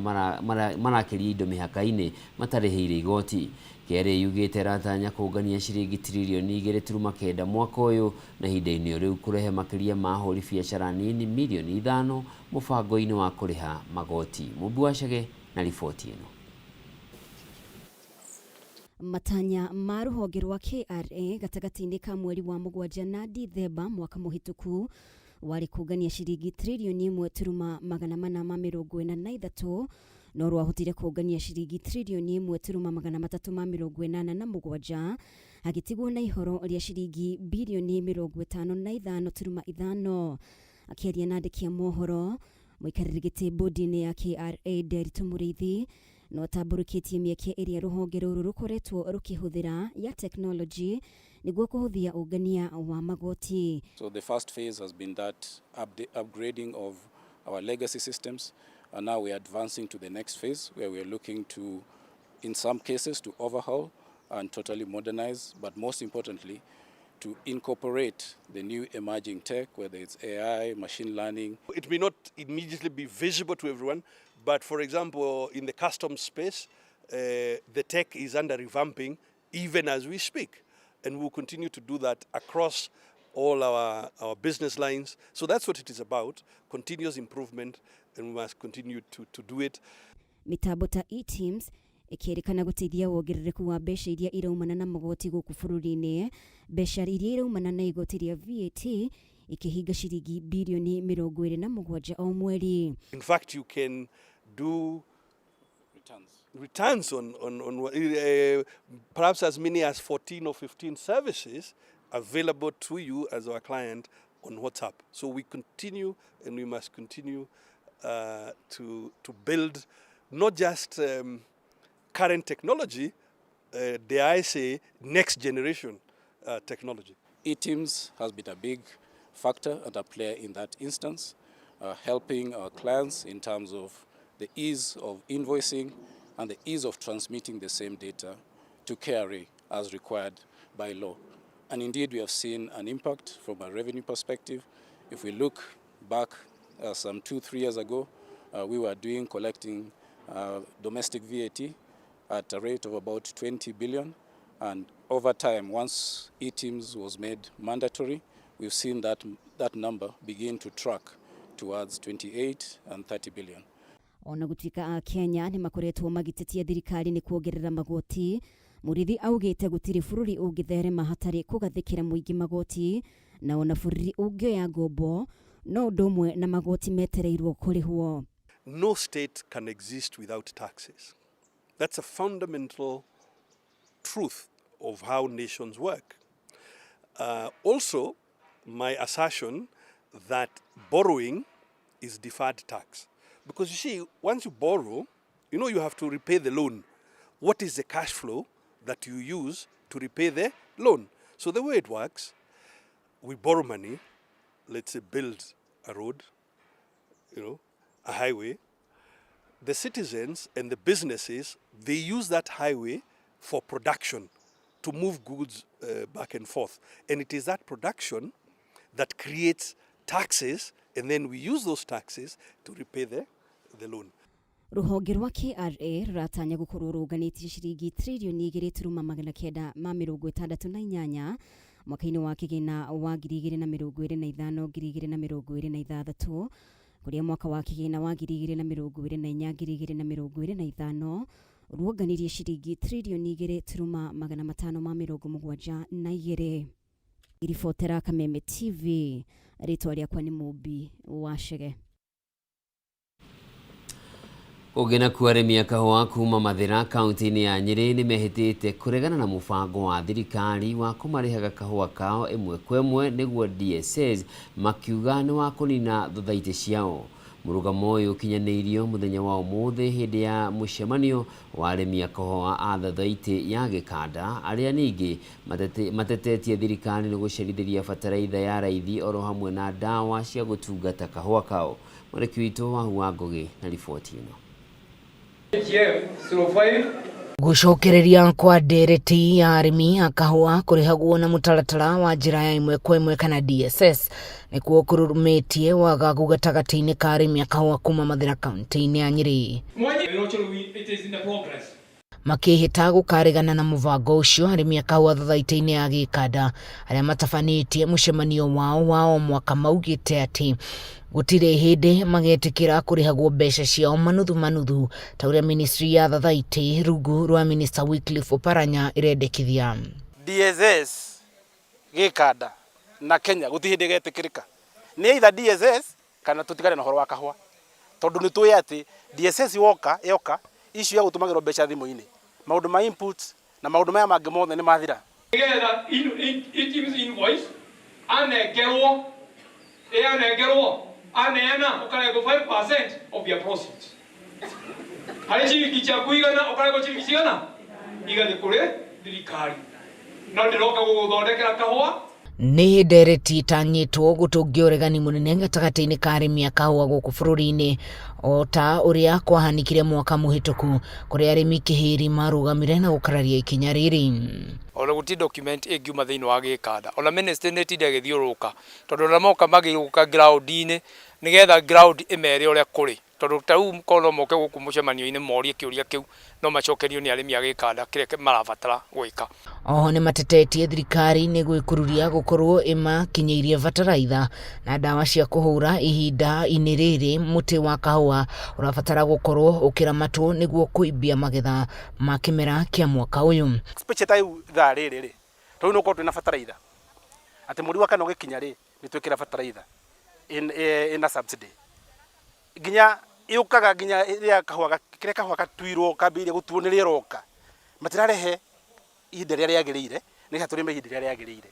marakĩria indo mĩhaka-inĩ matarĩhĩire igoti. KRA yugĩte ĩratanya kũngania ciringi tiririoni 2.9 mwaka ũyũ, na ihinda-inĩ o rĩu kũrehe makĩria ma ahũri biacara nini mirioni 5 mũbango-inĩ wa kũrĩha magoti. Mũmbi wa Chege na riboti ĩno. Matanya ma rũhonge rwa KRA gatagatĩ-inĩ ka mweri wa 7 na Dithemba mwaka mũhĩtũku warĩ kũngania ciringi tririoni 1.443, no rwahotire kũngania ciringi tririoni 1.387, hagĩtigwo na ihoro rĩa ciringi birioni 55.5. Akĩaria na andĩki a mohoro, mũikarĩri gĩtĩ bodi-inĩ ya KRA Nderitu Mũrĩithi no atambũrũkĩtie mĩeke ĩrĩa rũhonge rũrũ rũkoretwo rũkĩhũthĩra ya tekinoronjĩ nĩguo kũhũthia ũngania wa magoti. So the first phase has been that upgrading of our legacy systems, and now we are advancing to the next phase where we are looking to in some cases to overhaul and totally modernize, but most importantly, to incorporate the new emerging tech, whether it's AI, machine learning. It may not immediately be visible to everyone, but for example, in the customs space, the tech is under revamping even as we speak. And we'll continue to do that across all our business lines. So that's what it is about, continuous improvement, and we must continue to do it. Mĩtambo ta eTIMS ĩkĩrĩkana gũteithia wongerereku wa mbeca iria iraumana na magoti gũkũ bũrũri-inĩ, mbeca iria iraumana na igoti rĩa VAT ikĩhinga ciringi birioni 27 o mweri. In fact, you can do returns on perhaps as many as 14 or 15 services available to you as our client on WhatsApp. So we continue and we must continue to build not just current technology, dare I say, next generation technology. eTIMS has been a big factor and a player in that instance, helping our clients in terms of the ease of invoicing and the ease of transmitting the same data to KRA as required by law. And indeed, we have seen an impact from a revenue perspective. If we look back some 2-3 years ago, we were collecting domestic VAT at a rate of about 20 billion. And over time, once eTIMS was made mandatory, we've seen that number begin to track towards 28 and 30 billion. Ona gũtuĩka a Kenya nĩ makoretwo magĩtetia thirikari nĩ kuongerera magoti, Mũrĩithi augĩte gũtirĩ bũrũri ũngĩtherema hatarĩ kũgathĩkĩra mũingĩ magoti, na ona bũrũri ũngĩoya ngombo no ũndũ ũmwe na magoti metereirwo kũrĩhwo. No state can exist without taxes. That's a fundamental truth of how nations work. Also, my assertion that borrowing is deferred tax. Because you see, once you borrow, you know you have to repay the loan. What is the cash flow that you use to repay the loan? So the way it works, we borrow money, let's say build a road, a highway. The citizens and the businesses, they use that highway for production, to move goods back and forth. And it is that production that creates taxes, and then we use those taxes to repay the loan. Rũhonge rwa KRA rũratanya gũkorwo rũnganĩtie ciringi tririoni 2.968 mwaka-inĩ wa kĩgĩna wa 2025 2026, kũrĩa mwaka wa kĩgĩna wa 2024 2025 ruonganirie ciringi tririoni 2.572. Iribotera Kameme TV, rĩtwa rĩakwa nĩ Mũmbi wa Chege. Kũngĩ nakuo, arĩmi a kahũa kuma Mathĩra kaunti-inĩ ya Nyĩrĩ nĩ mehĩtĩte kũregana na mũbango wa thirikari wa kũmarĩhaga kahũa kao ĩmwe kwa ĩmwe nĩguo DSS, makiuga nĩ wa kũnina thothaitĩ ciao. Mũrũgamo ũyũ ũkinyanĩirio mũthenya wa ũmũthĩ hĩndĩ ya mũcemanio wa arĩmi a kahũa a thothaitĩ ya gĩkanda, arĩa ningĩ matetetie thirikari nĩ gũcerithĩria bataraitha ya raithi oro hamwe na ndawa cia gũtungata kahũa kao. Mwandĩki witũ Wahu wa Ngũgĩ na riboti ĩno. Gũcokereria kwa ndereti ya arĩmi a kahũa kũrĩhagwo na mũtaratara wa njĩra ya ĩmwe kwa ĩmwe kana DSS nĩkuo kũrũrũmĩtie wagagu gatagatĩ-inĩ ka arĩmi a kahũa kuma Mathĩra kaunti-inĩ ya Nyĩrĩ. Makĩhĩta gũkaregana na mũbango ũcio, arĩmi a kahũa thothaitĩ-inĩ ya gĩkanda arĩa matabanĩtie mũcemanio wao wa o mwaka maugĩte atĩ gũtirĩ hĩndĩ magetĩkĩra kũrĩhagwo mbeca ciao manuthu manuthu ta ũrĩa ministry ya thathaitĩ rungu rwa Minister Wycliffe Oparanya ĩrendekithia. DSS gĩkanda na Kenya gũtirĩ hĩndĩ ĩgetĩkĩrĩka, nĩ either DSS kana tũtigane na ũhoro wa kahũa, tondũ nĩ tũĩ atĩ DSS woka yoka icio ya gũtũmagĩrwo mbeca thimũ-inĩ, maũndũ ma input na maũndũ maya mangĩ mothe nĩ mathira. Nĩgetha eTIMS invoice anengerwo, anengerwo, aneana ũkarengwo 5% of your profit harĩ ciringi ciaku 100, ũkarengwo ciringi cigana igathiĩ kũrĩ thirikari, no ndĩroka gũgũthondekera kahũa. Nĩ ndereti ĩtanyĩtwo gũtũngia ũregani mũnene gatagatĩ-inĩ ka arĩmi a kahũa gũkũ bũrũri-inĩ o ta ũrĩa kwahanĩkire mwaka mũhĩtũku kũrĩa arĩmi kĩhĩri marũgamire na gũkararia ikinya rĩrĩ. Ona gũtirĩ document ĩngiuma thĩinĩ wa gĩkanda ona ministry nĩ ĩtinda ĩgĩthiũrũrũka tondũ ona moka magĩrĩirwo gũka ground inĩ nĩgetha ground ĩmere ũrĩa kũrĩ tondũ ta rĩu korwo no moke gũkũ mũcemanio-inĩ morie kĩũria kĩu no macokerio nĩ arĩmi a gĩkanda kĩrĩa marabatara gwĩka. Oho nĩmatetetie thirikari nĩ gwĩkururia gũkorwo ĩmakinyĩirie bataraitha na ndawa cia kũhũra ihinda-inĩ rĩrĩ mũtĩ wa kahũa ũrabatara gũkorwo ũkĩramatwo nĩguo kũimbia magetha ma kĩmera kĩa mwaka ũyũ. Especially ta rĩu ithaa rĩrĩ rĩ, tondũ rĩu nĩ gũkorwo twĩna bataraitha, atĩ mweri wa kana ũgĩkinya rĩ, nĩ twĩkĩra bataraitha ĩna subsidy. Nginya yũkaga nginya rĩrĩa kahũa kĩrĩa kahũa gatuirwo kambĩrĩirie gũtuo nĩrĩo ĩroka. Matirarehe ihinda rĩrĩa rĩagĩrĩire nĩgetha tũrĩme ihinda rĩrĩa rĩagĩrĩire.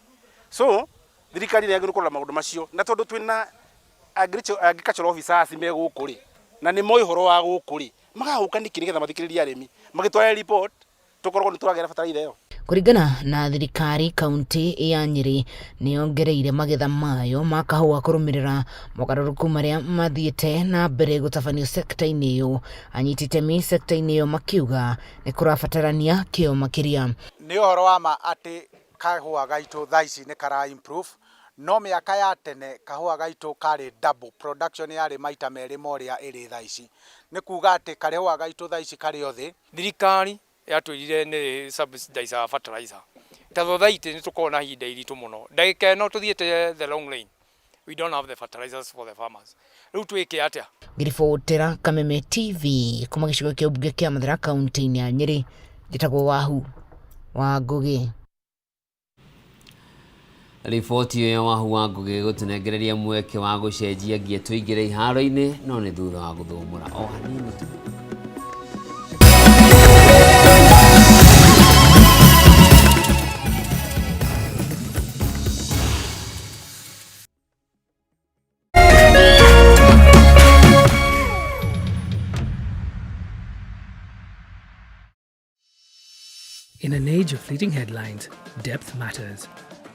So thirikari nĩ yagĩrĩirwo kũrora maũndũ macio na tondũ twĩna agricultural officers me gũkũ rĩ, na nĩ moĩ ũhoro wa gũkũ rĩ, magagũka nĩkĩ nĩgetha mathikĩrĩrie arĩmi magĩtware report tũkorwo nĩ tũragĩra bataraitha ĩyo. Kũringana na thirikari, kaunti ya Nyĩrĩ nĩ yongereire magetha mayo ma kahũa kũrũmĩrĩra mogarũrũku marĩa mathiĩte na mbere gũtabanio sekta-inĩ ĩyo. Anyiti itemi sekta-inĩ ĩyo makiuga nĩ kũrabatarania kĩo makĩria. Nĩ ũhoro wa ma atĩ kahũa gaitũ thaa ici nĩ kara improve, no mĩaka ya tene kahũa gaitũ karĩ double, production yarĩ maita merĩ ma ũrĩa ĩrĩ thaa ici. Nĩ kuga atĩ kahũa gaitũ thaa ici karĩ o thĩ. Thirikari yatwĩrire nĩ subsidize fertilizer ta thothaitĩ nĩ tũkoragwo na ihinda iritũ mũno ndagĩka ĩno tũthiĩte the long lane we don't have the fertilizers for the farmers rĩu twĩke atĩa? Ngĩribotera Kameme TV kuma gĩcigo kĩa ũmbunge kĩa Mathĩra kaunti-inĩ ya Nyĩrĩ, njĩtagwo Wahu wa Ngũgĩ. Riboti ĩyo ya Wahu wa Ngũgĩ gũtũnengereria mweke wa gũcenjia nginya tũingĩre iharo-inĩ no nĩ thutha wa gũthũmũra o hanini tu. In an age of fleeting headlines, depth matters.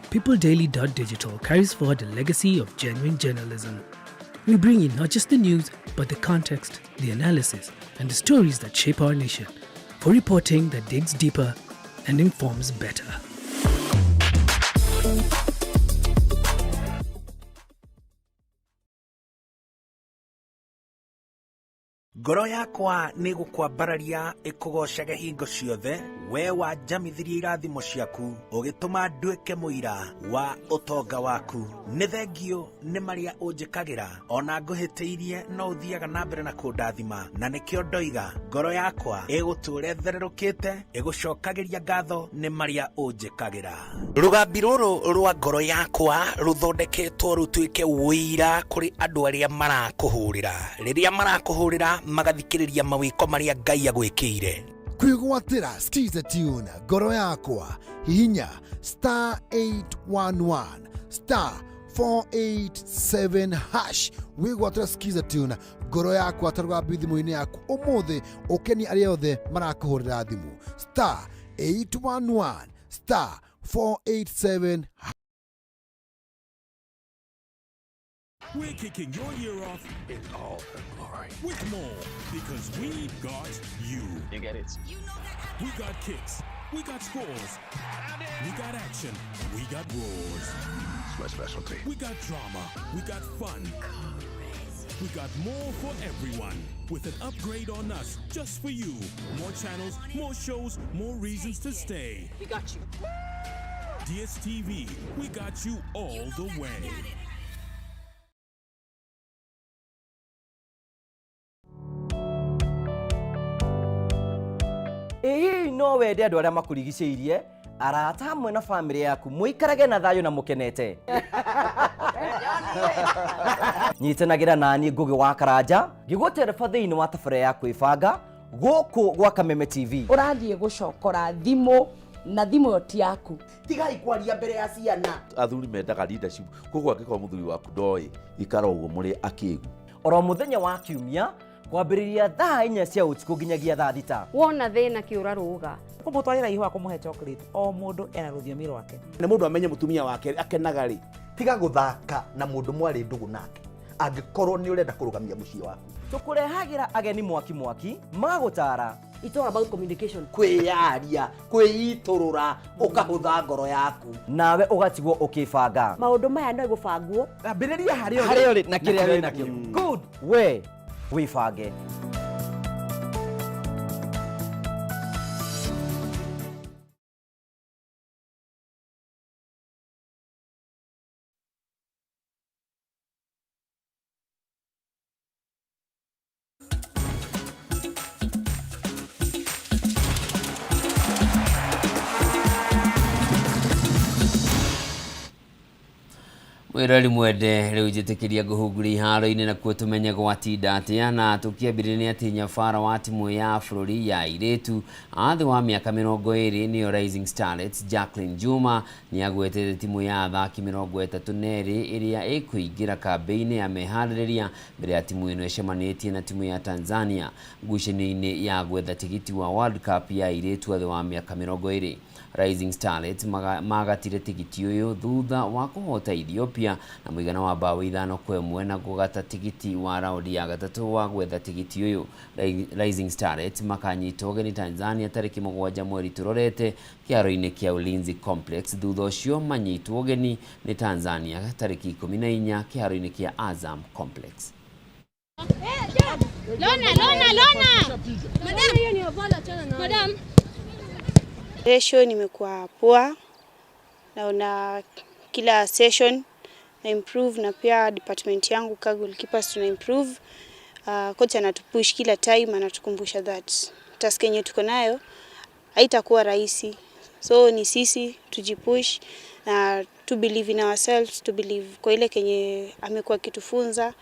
PeopleDaily.digital carries forward the legacy of genuine journalism. We bring you not just the news, but the context, the analysis, and the stories that shape our nation for reporting that digs deeper and informs better. Ngoro yakwa nĩ ĩgũkwambararia ĩkũgoocage hingo ciothe, wee wanjamithirie irathimo ciaku, ũgĩtũma nduĩke mũira wa ũtonga waku. Nĩ thengiũ nĩ marĩa ũnjĩkagĩra, o na ngũhĩtĩirie no ũthiaga na mbere na kũndathima, na nĩkĩo ndoiga ngoro yakwa ĩgũtũũra ĩthererũkĩte, ĩgũcokagĩria ngatho nĩ marĩa ũnjĩkagĩra. Rũgambi rũrũ rwa ngoro yakwa rũthondeketwo rũtuĩke ũira kũrĩ andũ arĩa marakũhũrĩra. Rĩrĩa marakũhũrĩra magathikĩrĩria mawĩko marĩa Ngai agwĩkĩire. Kwĩgwatĩra Skiza Tune ngoro yakwa hihinya star 811 star 487 hash wĩgwatĩra Skiza Tune ngoro yakwa ta rũgambi thimũ-inĩ yaku ũmũthĩ ũkenie arĩa othe marakũhũrĩra thimũ star 811 star 487 We're kicking your year off in all her glory with more because we got you. You get it. We got kicks. We got scores. We got action. We got roars. It's my specialty. We got drama. We got fun. We got more for everyone with an upgrade on us just for you. More channels, more shows, more reasons to stay. We got you. DSTV, we got you all the way. Ĩ hihi no wende andũ arĩa makũrigicĩirie, arata hamwe na famĩlĩ yaku mũikarage na thayũ na mũkenete? Nyitanagĩra naniĩ Ngũgĩ wa Karanja ngĩgũtereba thĩinĩ wa tabarĩra ya kwĩbanga gũkũ gwa Kameme TV. Ũrathiĩ gũcokora thimũ na thimũ ĩyo ti yaku. Tigai kwaria mbere ya ciana. Athuri mendaga leadership, koguo angĩkorwo mũthuri waku ndoĩ, ikara ũguo mũrĩ akĩgu. Oro mũthenya wa Kiumia Kwambĩrĩria thaa 4 cia ũtukũ nginyagia thaa 6. Wona thĩna kĩũra rũga. Kũmũtwarĩra ihũa, kũmũhe chocolate, o mũndũ ena rũthiomi rwake. Nĩ mũndũ amenye mũtumia wake akenaga rĩ. Tiga gũthaka na mũndũ mwarĩ ndũgũ nake angĩkorwo nĩ ũrenda kũrũgamia mũciĩ waku. Tũkũrehagĩra ageni mwaki mwaki magũtara. It's all about communication. Kwĩyaria, kwĩitũrũra, ũkahũtha ngoro yaku. Nawe ũgatigwo ũkĩbanga. Maũndũ maya no gũbangwo. Ambĩrĩria harĩa harĩa ũrĩ na kĩrĩa wĩ nakĩo. Good, we wĩbange. Mwĩrori mwende, rĩu njĩtĩkĩria ngũhungũria iharo-inĩ nakuo tũmenye gwatinda atĩa. Na tũkĩambĩrĩria nĩ atĩ nyabara wa timu ya bũrũri ya airĩtu a thĩ wa mĩaka 20, nĩyo Rising Starlets, Jacqueline Juma, nĩ agwetete timu ya athaki 32 ĩrĩa ĩkũingĩra kambĩ-inĩ ya meharĩrĩria mbere ya timu ĩno ĩcemanĩtie na timu ya Tanzania ngucanio-inĩ ya gwetha tigiti wa World Cup ya airĩtu a thĩ wa mĩaka 20. Rising Starlets magatire tigiti ũyũ thutha wa kũhota Ethiopia na mũigana wa mbaũ 5-1 na kũgata tigiti wa raundi ya gatatũ wa gwetha tigiti ũyũ. Rising Starlets makanyita ũgeni Tanzania tarĩki 7 mweri tũrorete kĩharo-inĩ kĩa Ulinzi Complex. Thutha ũcio manyitwo ũgeni nĩ Tanzania tarĩki 14 kĩharo-inĩ kĩa Azam Complex. Lona, Lona, Lona. Madam. Madam. Ratio imekuwa poa, naona kila session na improve, na pia department yangu ka goalkeepers tuna improve. Coach anatupush kila time, anatukumbusha that task yenye tuko nayo haitakuwa rahisi, so ni sisi tujipush na to believe in ourselves, to believe kwa ile kenye amekuwa akitufunza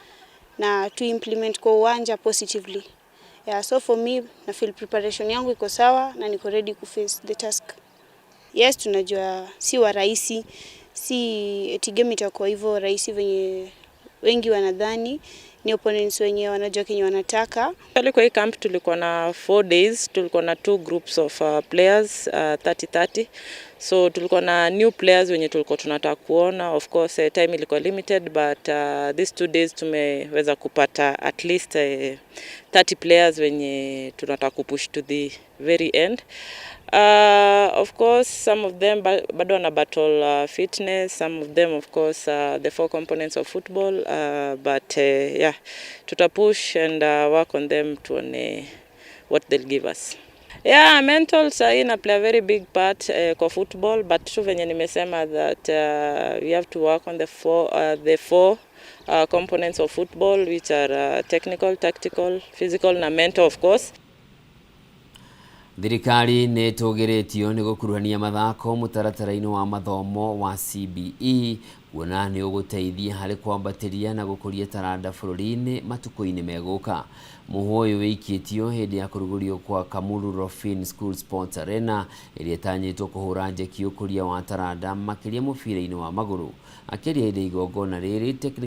na to implement kwa uwanja positively. Yeah, so for me na feel preparation yangu iko sawa na niko ready ku face the task. Yes, tunajua si wa rahisi, si eti game itakuwa hivyo rahisi venye wengi wanadhani. Ni opponents wenye wanajua kenye wanataka. Pale kwa hii camp tulikuwa na 4 days, tulikuwa na 2 groups of players, 30-30. So tulikuwa na new players wenye tulikuwa tunataka kuona. Of course time ilikuwa limited, but these 2 days tumeweza kupata at least 30 players wenye tunataka kupush to the very end. Of course some of them bado wana battle fitness, some of them of course the 4 components of football, but yeah, tutapush and work on them tuone what they'll give us. Yeah, mental sahi ina play a very big part kwa football, but tu venye nimesema that we have to work on the four components of football, which are technical, tactical, physical na mental of course. Thirikari nĩ ĩtũgĩrĩtio nĩ gũkuruhania mathako mũtaratara-inĩ wa mathomo wa CBE, kuona nĩ ũgũteithia harĩ kwambatĩria na gũkũria taranda bũrũri-inĩ matukũ-inĩ megũka. Mũhwa ũyũ wĩikĩtio hĩndĩ ya kũrugũrio kwa Kamulu Rofin School Sports Arena ĩrĩa ĩtanyĩtwo kũhũra njeki ũkũria wa taranda makĩria mũbira-inĩ wa magũrũ. Akĩaria hĩndĩ ya igongona rĩrĩ,